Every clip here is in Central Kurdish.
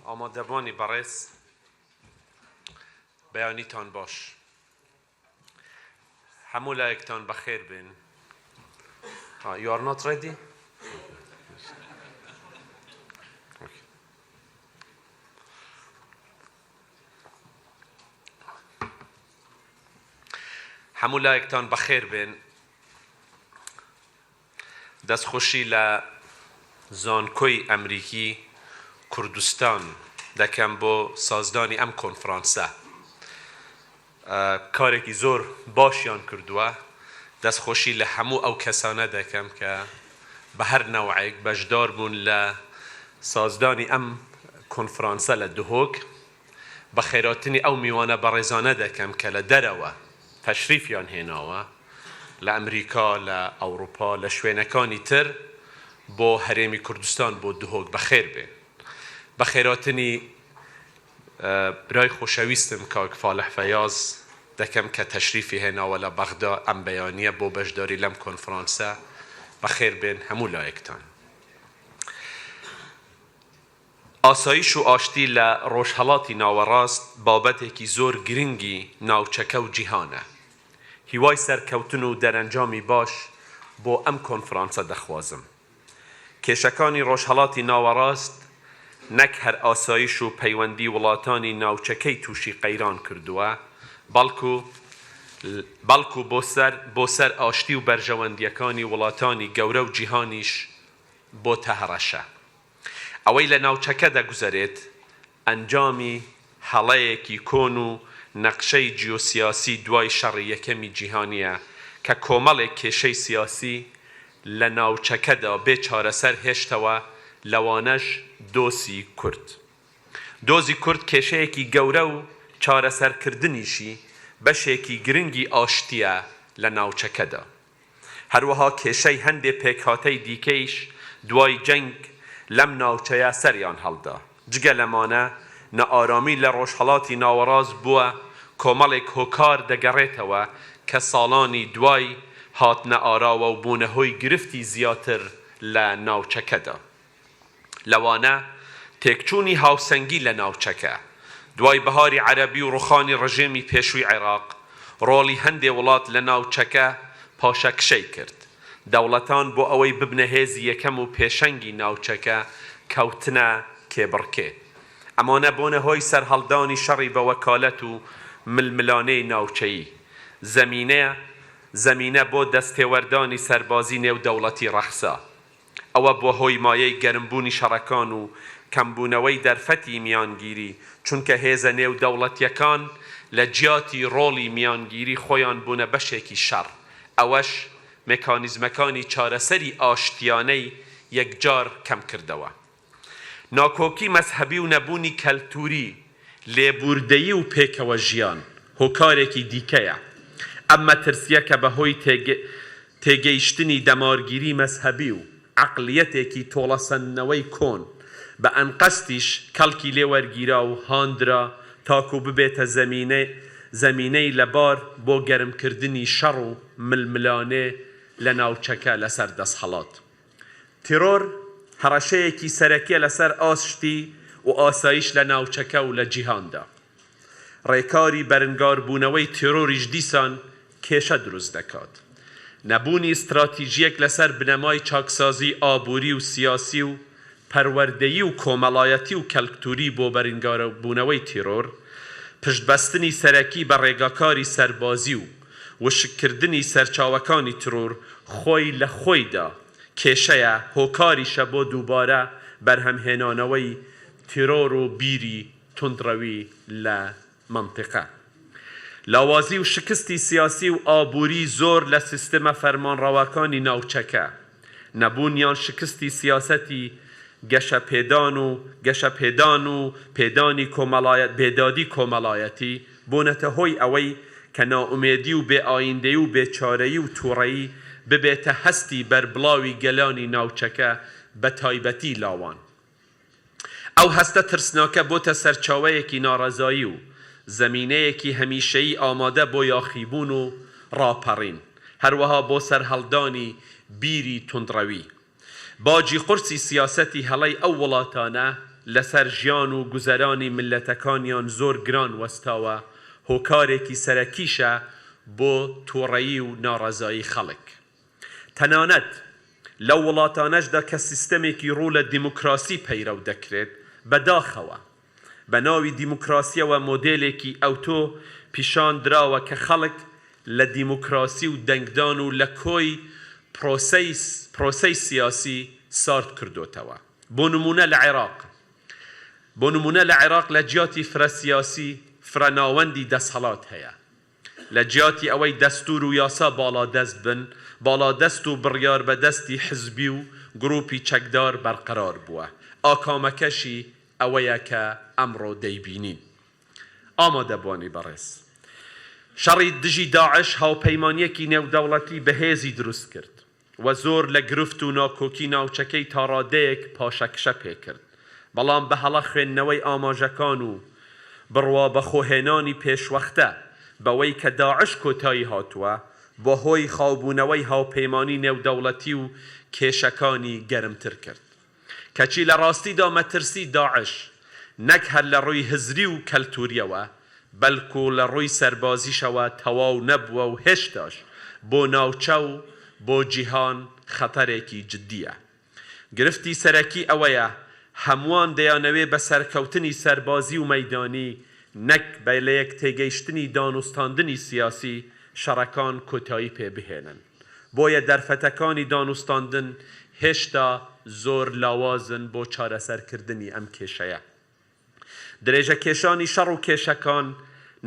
ئامادەبوانی بەڕێز بەیانیتان باش. هەموو لایەکتان بەخێر بێن. You are not ready? هەموو لایەکتان بەخێر بێن. دەستخۆشی لە زانکۆی ئەمریکی کوردستان دەکەم بۆ سازدانی ئەم کۆنفرانسە. کارێکی زۆر باشیان کردووە. دەستخۆشی لە هەموو ئەو کەسانە دەکەم کە بە هەر نەوعێک بەشدار بوون لە سازدانی ئەم کۆنفرانسە لە دهۆک. بەخێراتنی ئەو میوانە بەڕێزانە دەکەم کە لە دەرەوە تەشریفیان هێناوە، لە ئەمریکا، لە ئەوڕوپا، لە شوێنەکانی تر بۆ هەرێمی کوردستان، بۆ دهۆک بەخێر بێن. بەخێراتنی برای خۆشەویستم کاک فالح فەیاز دەکەم کە تەشریفی هێناوە لە بەغدا ئەم بەیانییە بۆ بەشداری لەم کۆنفرانسە. بەخێر بێن هەموو لایەکتان. ئاسایش و ئاشتی لە ڕۆژهەڵاتی ناوەڕاست بابەتێکی زۆر گرنگی ناوچەکە و جیهانە. هیوای سەرکەوتن و دەرەنجامی باش بۆ ئەم کۆنفرانسە دەخوازم. کێشەکانی ڕۆژهەڵاتی ناوەڕاست نەک هەر ئاسایش و پەیوەندی وڵاتانی ناوچەکەی تووشی قەیران کردووە، بەڵکو بەڵکو بۆ سەر بۆ سەر ئاشتی و بەرژەوەندییەکانی وڵاتانی گەورە و جیهانیش بۆتە هەڕەشە. ئەوەی لە ناوچەکە دەگوزەرێت ئەنجامی هەڵەیەکی کۆن و نەقشەی جیۆسیاسی دوای شەڕی یەکەمی جیهانییە کە کۆمەڵێک کێشەی سیاسی لە ناوچەکەدا بێ چارەسەر هێشتەوە لەوانەش دۆسی کورد. دۆزی کورد کێشەیەکی گەورە و چارەسەرکردنیشی بەشێکی گرنگی ئاشتییە لە ناوچەکەدا. هەروەها کێشەی هەندێ پێکهاتەی دیکەیش دوای جەنگ لەم ناوچەیە سەریان هەڵدا. جگە لەمانە نائارامی لە ڕۆژهەڵاتی ناوەڕاست بووە کۆمەڵێک هۆکار دەگەڕێتەوە کە ساڵانی دوای هاتنە ئاراوە و بوونە هۆی گرفتی زیاتر لە ناوچەکەدا. لەوانە تێکچوونی هاوسەنگی لە ناوچەکە، دوای بەهاری عەرەبی و ڕوخانی ڕژێمی پێشووی عێراق، ڕۆڵی هەندێ وڵات لە ناوچەکە پاشەکشەی کرد. دەوڵەتان بۆ ئەوەی ببنە هێزی یەکەم و پێشەنگی ناوچەکە کەوتنە کێبڕکێ. ئەمانە بۆنە هۆی سەرهەڵدانی شەڕی بە وەکالەت و ململانێی ناوچەیی. زەمینە زەمینە بۆ دەستێوەردانی سەربازی نێودەوڵەتی ڕەخسا. ئەوە بووە هۆی مایەی گەرمبوونی شەڕەکان و کەمبوونەوەی دەرفەتی میانگیری، چونکە هێزە نێودەوڵەتییەکان لە جیاتی ڕۆڵی میانگیری خۆیان بوونە بەشێکی شەڕ، ئەوەش مێکانیزمەکانی چارەسەری ئاشتیانەی یەکجار کەمکردەوە. ناکۆکی مەزهەبی و نەبوونی کەلتووری لێبووردەیی و پێکەوە ژیان هۆکارێکی دیکەیە. ئەم مەترسییە کە بە هۆی تێگەیشتنی دەمارگیری مەزهەبی و عەقڵیەتێکی تۆڵەسەندنەوەی کۆن بە ئەنقەستیش کەڵکی لێ وەرگیرا و هاندرا تاکوو ببێتە زەمینەی لەبار بۆ گەرمکردنی شەڕ و ململانێ لە ناوچەکە لەسەر دەسهەڵات. تیرۆر هەڕەشەیەکی سەرەکیە لەسەر ئاشتی و ئاسایش لە ناوچەکە و لە جیهاندا. ڕێکاری بەرنگاربوونەوەی تیرۆریش دیسان کێشە دروست دەکات. نەبوونی ستراتیژیەک لەسەر بنەمای چاکسازی ئابووری و سیاسی و پەروەردەیی و کۆمەڵایەتی و کەلکتوری بۆ بەرنگاربوونەوەی تیرۆر، پشتبەستنی سەرەکی بە ڕێگاکاری سەربازی و وشککردنی سەرچاوەکانی ترۆر خۆی لە خۆیدا کێشەیە، هۆکاریشە بۆ دووبارە بەرهەمهێنانەوەی تیرۆر و بیری توندڕەوی لە مەنتیقە. لاوازی و شکستی سیاسی و ئابووری زۆر لە سیستمە فەرمانڕەواکانی ناوچەکە، نەبوون یان شکستی سیاسەتی گەشەپێدان و گەشەپێدان و پێدانی کۆمەڵایەت بێدادی کۆمەڵایەتی بوونەتە هۆی ئەوەی کە نائومێدی و بێ ئایندەیی و بێچارەیی و توڕەیی ببێتە هەستی بەربڵاوی گەلانی ناوچەکە بەتایبەتی لاوان. ئەو هەستە ترسناکە بۆتە سەرچاوەیەکی ناڕەزایی و زەمینەیەکی هەمیشەیی ئامادە بۆ یاخیبوون و ڕاپەڕین، هەروەها بۆ سەرهەڵدانی بیری توندڕەوی. باجی قورسی سیاسەتی هەڵەی ئەو وڵاتانە لەسەر ژیان و گوزەرانی میللەتەکانیان زۆر گران وەستاوە، هۆکارێکی سەرەکیشە بۆ توڕەیی و ناڕەزایی خەڵک. تەنانەت لەو وڵاتانەشدا کە سیستەمێکی ڕوو لە دیموکراسی پەیرەو دەکرێت، بەداخەوە بە ناوی دیموکراسیەوە مۆدێلێکی ئەوتۆ پیشان دراوە کە خەڵک لە دیموکراسی و دەنگدان و لە کۆی پرۆسەی پرۆسەی سیاسی سارد کردۆتەوە. بۆ نموونە لە عێراق بۆ نموونە لە عێراق لە جیاتی فرە سیاسی فرە ناوەندی دەسهەڵات هەیە. لە جیاتی ئەوەی دەستوور و یاسا باڵادەست بن، باڵادەست و بڕیاربەدەستی حزبی و گرووپی چەکدار بەرقەرار بووە. ئاکامەکەشی ئەوەیە کە ئەمڕۆ دەیبینین. ئامادەبووانی بەڕێز، شەڕی دژی داعش هاوپەیمانییەکی نێودەوڵەتی بەهێزی دروست کرد. و زۆر لە گرفت و ناکۆکی ناوچەکەی تاڕادەیەک پاشەکشە پێکرد، بەڵام بە هەڵە خوێندنەوەی ئاماژەکان و بڕوا بەخۆهێنانی پێشوەختە بەوەی کە داعش کۆتایی هاتووە، بوە هۆی خاوبوونەوەی هاوپەیمانی نێودەوڵەتی و کێشەکانی گەرمتر کرد. کەچی لە ڕاستیدا مەترسی داعش نەک هەر لە ڕووی هزری و کەلتوریەوە، بەلکو لە ڕووی سەربازیشەوە تەواو نەبووە و هێشتاش بۆ ناوچە و بۆ جیهان خەتەرێکی جدییە. گرفتی سەرەکی ئەوەیە هەمووان دەیانەوێ بە سەرکەوتنی سەربازی و مەیدانی نەک بە لەیەکتێگەیشتنی دانوستاندنی سیاسی شەڕەکان کۆتایی پێ بهێنن. بۆیە دەرفەتەکانی دانوستاندن هێشتا زۆر لاوازن بۆ چارەسەرکردنی ئەم کێشەیە. درێژەکێشانی شەڕ و کێشەکان،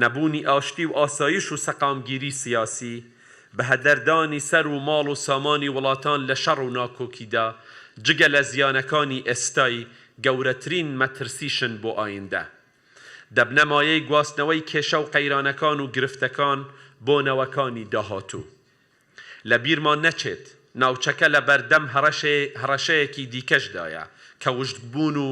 نەبوونی ئاشتی و ئاسایش و سەقامگیری سیاسی، بەهەدەردانی سەر و ماڵ و سامانی وڵاتان لە شەڕ و ناکۆکیدا، جگە لە زیانەکانی ئێستای، گەورەترین مەترسیشن بۆ ئایندە. دەبنە مایەی گواستنەوەی کێشە و قەیرانەکان و گرفتەکان بۆ نەوەکانی داهاتوو. لە بیرمان نەچێت ناوچەکە لە بەردەم هەڕەشەیەکی دیکەشدایە کە وشکبوون و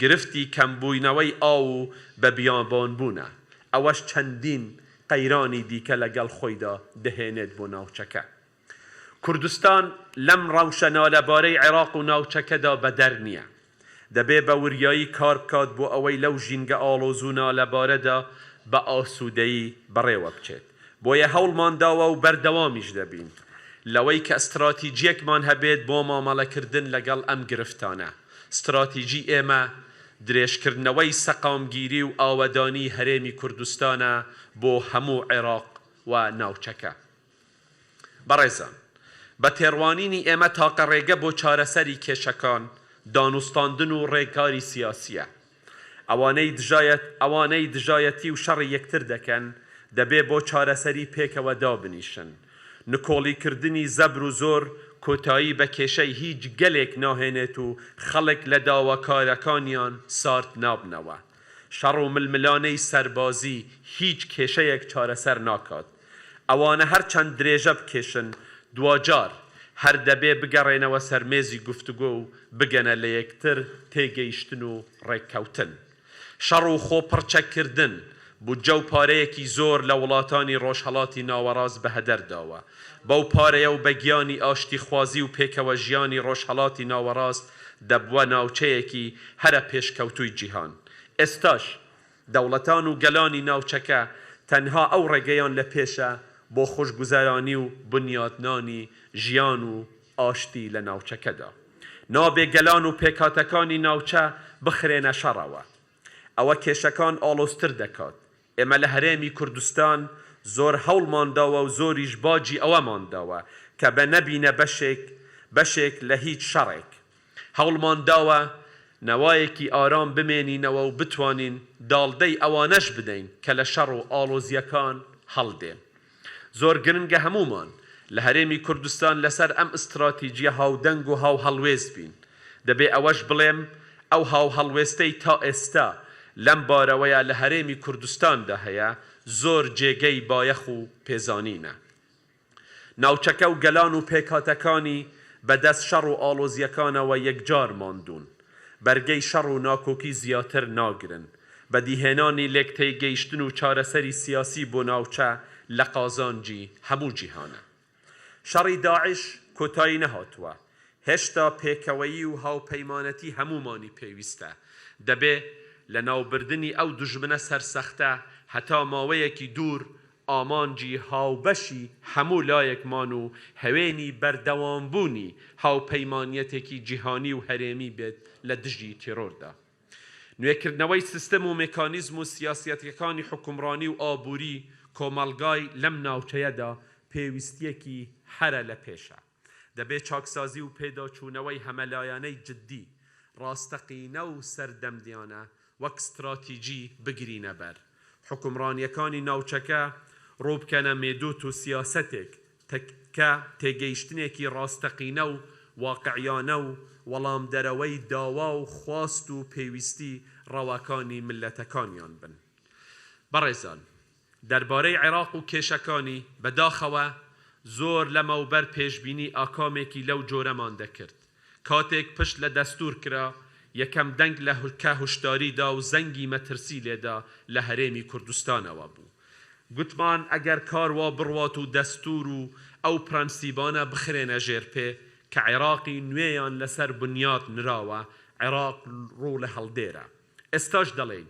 گرفتی کەمبووینەوەی ئاو و بە بیابانبوونە، ئەوەش چەندین قەیرانی دیکە لەگەڵ خۆیدا دەهێنێت بۆ ناوچەکە. کوردستان لەم ڕەوشە نالەبارەی عێراق و ناوچەکەدا بەدەر نییە. دەبێ بە وریایی کار بکات بۆ ئەوەی لەو ژینگە ئاڵۆز و نالەبارەدا بە ئاسوودەیی بەڕێوە بچێت. بۆیە هەوڵمان داوە و بەردەوامیش دەبین لەوەی کە ستراتیجییەکمان هەبێت بۆ مامەڵەکردن لەگەڵ ئەم گرفتانە. ستراتیجی ئێمە درێژکردنەوەی سەقامگیری و ئاوەدانیی هەرێمی کوردستانە بۆ هەموو عێراق و ناوچەکە. بەڕێزان، بە تێڕوانینی ئێمە تاقە ڕێگە بۆ چارەسەری کێشەکان، دانوستاندن و ڕێکاری سیاسییە. ئەوانەی دژایەت ئەوانەی دژایەتی و شەڕی یەکتر دەکەن، دەبێ بۆ چارەسەری پێکەوە دابنیشن. نکۆڵیکردنی زەبر و زۆر کۆتایی بە کێشەی هیچ گەلێک ناهێنێت و خەڵک لە داواکارەکانیان سارد نابنەوە. شەڕ و ململانێی سەربازی هیچ کێشەیەک چارەسەر ناکات. ئەوانە هەرچەند درێژە بکێشن، دواجار هەر دەبێ بگەڕێنەوە سەر مێزی گفتوگۆ و بگەنە لەیەکتر تێگەیشتن و ڕێککەوتن. شەڕ و خۆ پڕچەککردن، بودجە و پارەیەکی زۆر لە وڵاتانی ڕۆژهەڵاتی ناوەڕاست بەهەدەر داوە. بەو پارەیە و بە گیانی ئاشتیخوازی و پێکەوە ژیانی ڕۆژهەڵاتی ناوەڕاست دەبووە ناوچەیەکی هەرە پێشکەوتووی جیهان. ئێستاش دەوڵەتان و گەلانی ناوچەکە تەنها ئەو ڕێگەیان لە پێشە بۆ خۆشگوزەرانی و بنیاتنانی ژیان و ئاشتی لە ناوچەکەدا. نابێ گەلان و پێکهاتەکانی ناوچە بخرێنە شەڕەوە. ئەوە کێشەکان ئاڵۆزتر دەکات. ئێمە لە هەرێمی کوردستان زۆر هەوڵمان داوە و زۆریش باجی ئەوەمان داوە کە بە نەبینە بەشێک بەشێک لە هیچ شەڕێک. هەوڵمان داوە نەوایەکی ئارام بمێنینەوە و بتوانین داڵدەی ئەوانەش بدەین کە لە شەڕ و ئاڵۆزییەکان هەڵدێن. زۆر گرنگە هەموومان لە هەرێمی کوردستان لەسەر ئەم ئیستراتیجییە هاودەنگ و هاوهەڵوێست بین. دەبێ ئەوەش بڵێم ئەو هاوهەڵوێستەی تا ئێستا لەم بارەوەیە لە هەرێمی کوردستاندا هەیە زۆر جێگەی بایەخ و پێزانینە. ناوچەکە و گەلان و پێکهاتەکانی بە دەست شەڕ و ئاڵۆزییەکانەوە یەکجار ماندوون. بەرگەی شەڕ و ناکۆکی زیاتر ناگرن. بەدیهێنانی لێکتێگەیشتن و چارەسەری سیاسی بۆ ناوچە لە قازانجی هەموو جیهانە. شەڕی داعش کۆتایی نەهاتووە. هێشتا پێکەوەیی و هاوپەیمانەتی هەموومانی پێویستە. دەبێ لەناوبردنی ئەو دوژمنە سەرسەختە هەتا ماوەیەکی دوور ئامانجی هاوبەشی هەموو لایەکمان و هەوێنی بەردەوامبوونی هاوپەیمانیەتێکی جیهانی و هەرێمی بێت لە دژی تێرۆردا. نوێکردنەوەی سیستم و مێکانیزم و سیاسیەتەکانی حوکمڕانی و ئابووری کۆمەڵگای لەم ناوچەیەدا پێویستیەکی هەرە لە پێشە. دەبێ چاکسازی و پێداچوونەوەی هەمەلایەنەی جددی، ڕاستەقینە و سەردەمدیانە وەک ستراتیجی بگرینە بەر. حوکمڕانیەکانی ناوچەکە ڕووبکەنە مێدۆت و سیاسەتێک کە تێگەیشتنێکی ڕاستەقینە و واقعیانە و وەڵامدەرەوەی داوا و خواست و پێویستی ڕەواکانی میللەتەکانیان بن. بەڕێزان، دەربارەی عێراق و کێشەکانی، بەداخەوە زۆر لەمەوبەر پێشبینی ئاکامێکی لەو جۆرەمان دەکرد. کاتێک پشت لە دەستوور کرا، یەکەم دەنگ لە کە هوشداری دا و زەنگی مەترسی لێدا لە هەرێمی کوردستانەوە بوو. گوتمان ئەگەر کار وا بڕوات و دەستوور و ئەو پرەنسیبانە بخرێنە ژێر پێ کە عێراقی نوێیان لەسەر بنیات نراوە، عێراق ڕوو لە هەڵدێرە. ئێستاش دەڵێین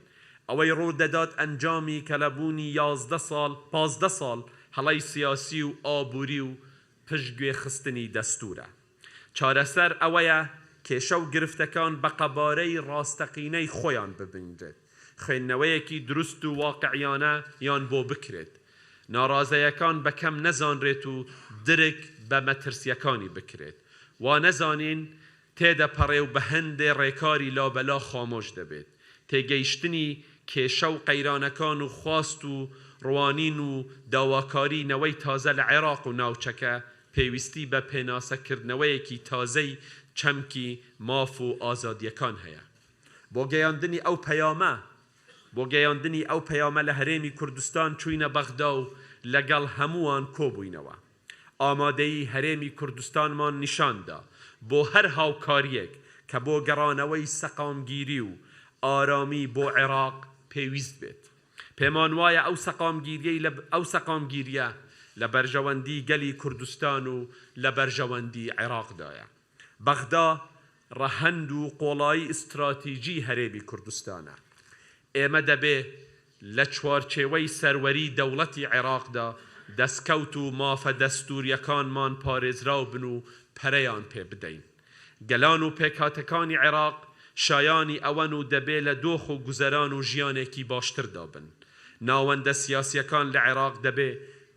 ئەوەی ڕوو دەدات ئەنجامی کەلەبوونی 11 ساڵ، 15 ساڵ هەڵەی سیاسی و ئابووری و پشتگوێ خستنی دەستوورە. چارەسەر ئەوەیە کێشە و گرفتەکان بە قەبارەی ڕاستەقینەی خۆیان ببینرێت، خوێندنەوەیەکی دروست و واقعیانە یان بۆ بکرێت، ناڕازەیەکان بە کەم نەزانرێت و درک بە مەترسیەکانی بکرێت. وا نەزانین تێدەپەڕێ و بە هەندێ ڕێکاری لابەلا خامۆش دەبێت. تێگەیشتنی کێشە و قەیرانەکان و خواست و ڕوانین و داواکاری نەوەی تازە لە عێراق و ناوچەکە پێویستی بە پێناسەکردنەوەیەکی تازەی چەمکی ماف و ئازادییەکان هەیە. بۆ گەیاندنی ئەو پەیامە بۆ گەیاندنی ئەو پەیامە لە هەرێمی کوردستان چووینە بەغدا و لەگەڵ هەمووان کۆبووینەوە. ئامادەیی هەرێمی کوردستانمان نیشان دا بۆ هەر هاوکارییەک کە بۆ گەڕانەوەی سەقامگیری و ئارامی بۆ عێراق پێویست بێت. پێمان وایە ئەو سەقامگیریەی لە ئەو سەقامگیرییە لە بەرژەوەندی گەلی کوردستان و لە بەرژەوەندی عێراقدایە. بەغدا ڕەهەند و قۆڵایی ئیستراتیجی هەرێمی کوردستانە. ئێمە دەبێ لە چوارچێوەی سەروەری دەوڵەتی عێراقدا دەستکەوت و مافە دەستوورییەکانمان پارێزراو بن و پەرەیان پێ بدەین. گەلان و پێکهاتەکانی عێراق شایانی ئەوەن و دەبێ لە دۆخ و گوزەران و ژیانێکی باشتردا بن. ناوەندە سیاسییەکان لە عێراق دەبێ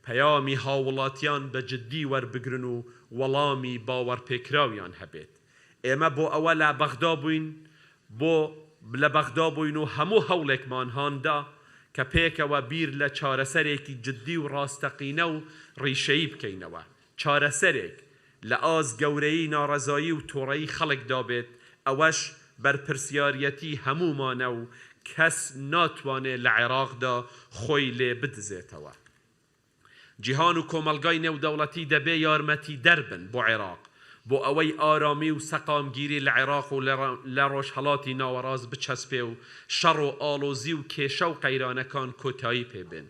پەیامی هاووڵاتیان بە جددی وەربگرن و وەڵامی باوەڕپێکراویان هەبێت. ئێمە بۆ ئەوە لە بەغدا بووین بۆ لە بەغدا بووین و هەموو هەوڵێکمان هاندا کە پێکەوە بیر لە چارەسەرێکی جددی و ڕاستەقینە و ڕیشەیی بکەینەوە. چارەسەرێک لە ئاست گەورەیی ناڕەزایی و توڕەیی خەڵکدا بێت، ئەوەش بەرپرسیاریەتی هەموومانە و کەس ناتوانێ لە عێراقدا خۆی لێ بدزێتەوە. جیهان و کۆمەڵگای نێودەوڵەتی دەبێ یارمەتیدەر بن بۆ عێراق بۆ ئەوەی ئارامی و سەقامگیری لە عێراق و لە ڕۆژهەڵاتی ناوەڕاست بچەسپێ و شەڕ و ئاڵۆزی و کێشە و قەیرانەکان کۆتایی پێ بێن.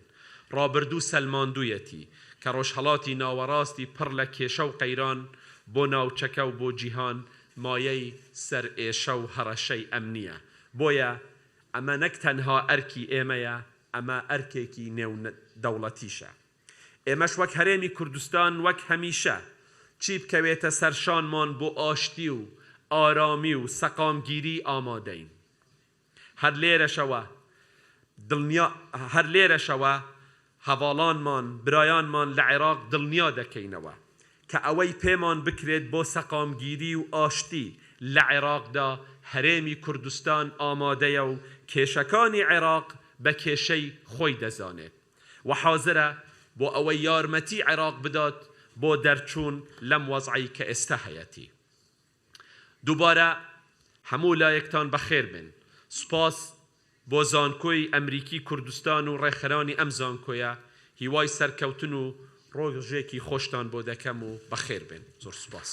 ڕابردوو سەلماندوویەتی کە ڕۆژهەڵاتی ناوەڕاستی پڕ لە کێشە و قەیران بۆ ناوچەکە و بۆ جیهان مایەی سەرئێشە و هەڕەشەی ئەمنییە، بۆیە ئەمە نەک تەنها ئەرکی ئێمەیە، ئەمە ئەرکێکی نێودەوڵەتیشە. ئێمەش وەک هەرێمی کوردستان وەک هەمیشە چی بکەوێتە سەر شانمان بۆ ئاشتی و ئارامی و سەقامگیری ئامادەین. هەر لێرەشەوە دڵنیا هەر لێرەشەوە هەڤاڵانمان، برایانمان لە عێراق دڵنیا دەکەینەوە کە ئەوەی پێمان بکرێت بۆ سەقامگیری و ئاشتی لە عێراقدا هەرێمی کوردستان ئامادەیە و کێشەکانی عێراق بە کێشەی خۆی دەزانێت و حازرە بۆ ئەوەی یارمەتی عێراق بدات بۆ دەرچوون لەم وەزعەی کە ئێستا هەیەتی. دووبارە هەموو لایەکتان بەخێر بێن. سوپاس بۆ زانکۆی ئەمریکی کوردستان و ڕێکخەرانی ئەم زانکۆیە، هیوای سەرکەوتن و ڕۆژێکی خۆشتان بۆ دەکەم و بەخێر بێن. زۆر سوپاس.